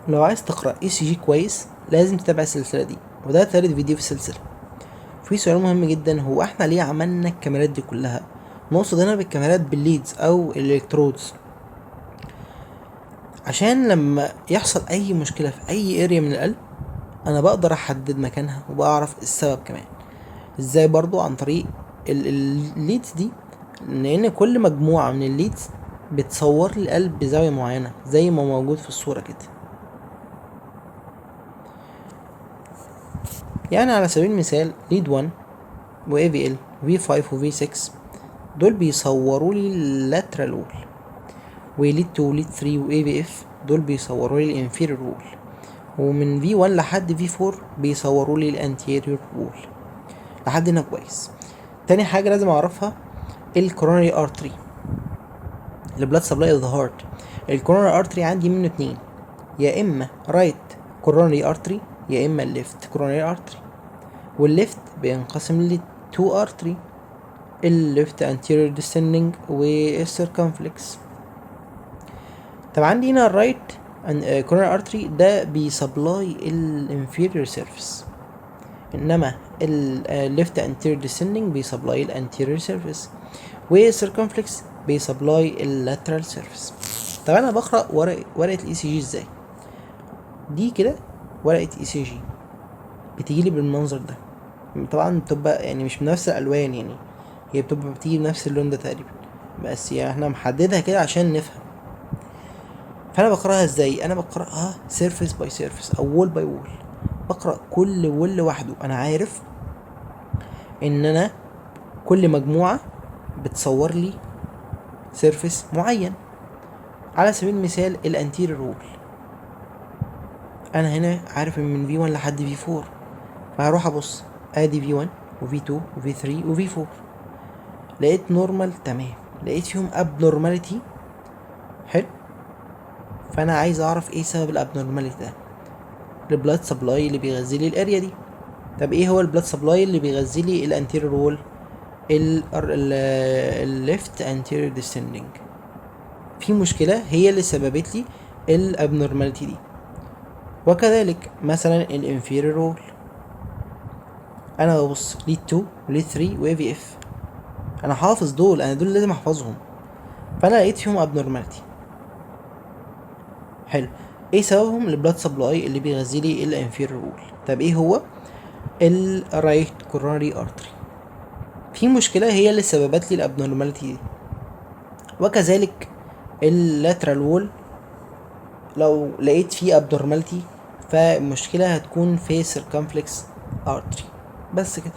لو عايز تقرأ ECG كويس لازم تتابع السلسلة دي، وده تالت فيديو في السلسلة. في سؤال مهم جدا، هو احنا ليه عملنا الكاميرات دي كلها؟ نقصد هنا بالكاميرات بال leads او ال electrodes، عشان لما يحصل اي مشكلة في اي area من القلب انا بقدر احدد مكانها وبعرف السبب كمان. ازاي؟ برضو عن طريق ال leads دي، لان كل مجموعة من ال leads بتصور لي القلب بزاوية معينة زي ما موجود في الصورة كده. يعني على سبيل المثال lead 1 و aVL V5 و V6 دول بيصوروا لي ال lateral wall، و lead 2 و lead 3 و aVF دول بيصوروا لي ال inferior wall، ومن V1 لحد V4 بيصوروا لي ال anterior wall. لحد هنا كويس. تاني حاجة لازم اعرفها ال coronary artery، ال blood supply of the heart. ال coronary artery عندي منه اتنين، يا اما right coronary artery يا اما left coronary artery. وال left بينقسم ل 2 artery، ال left anterior descending وال circumflex. طب عندي هنا ال right coronary artery ده بي supply ال inferior surface، انما ال left anterior descending بي supply ال anterior surface، وال circumflex بي supply ال lateral surface. طب انا بقرا ورقه ال ECG ازاي؟ دي كده ورقه ECG بتيجي لي بالمنظر ده، طبعا بتبقى يعني مش بنفس الالوان، يعني هي بتبقى بتيجي بنفس اللون ده تقريبا، بس يعني احنا محددها كده عشان نفهم. فانا بقراها ازاي؟ انا بقراها surface by surface او wall by wall، بقرا كل wall لوحده. انا عارف ان انا كل مجموعه بتصور لي surface معين. على سبيل المثال ال anterior wall، انا هنا عارف ان من V1 لحد V4، فهروح ابص ادي V1 و V2 و V3 و V4، لقيت normal تمام، لقيت فيهم abnormality حلو، فانا عايز اعرف ايه سبب ال abnormality ده، ال blood supply اللي بيغذي لي ال area دي. طب ايه هو ال blood supply اللي بيغذي لي ال anterior wall؟ ال left anterior descending. في مشكلة هي اللي سببت لي ال abnormality دي. وكذلك مثلا ال inferior wall، انا ببص lead 2 و lead 3 و aVF، انا حافظ دول، انا دول لازم احفظهم، فانا لقيت فيهم abnormality حلو، ايه سببهم؟ ال blood supply اللي بيغذي لي ال inferior wall. طب ايه هو؟ ال right coronary artery، في مشكله هي اللي سببت لي ال abnormality دي. وكذلك ال lateral wall لو لقيت فيه abnormality فالمشكله هتكون في circumflex artery. بس كده.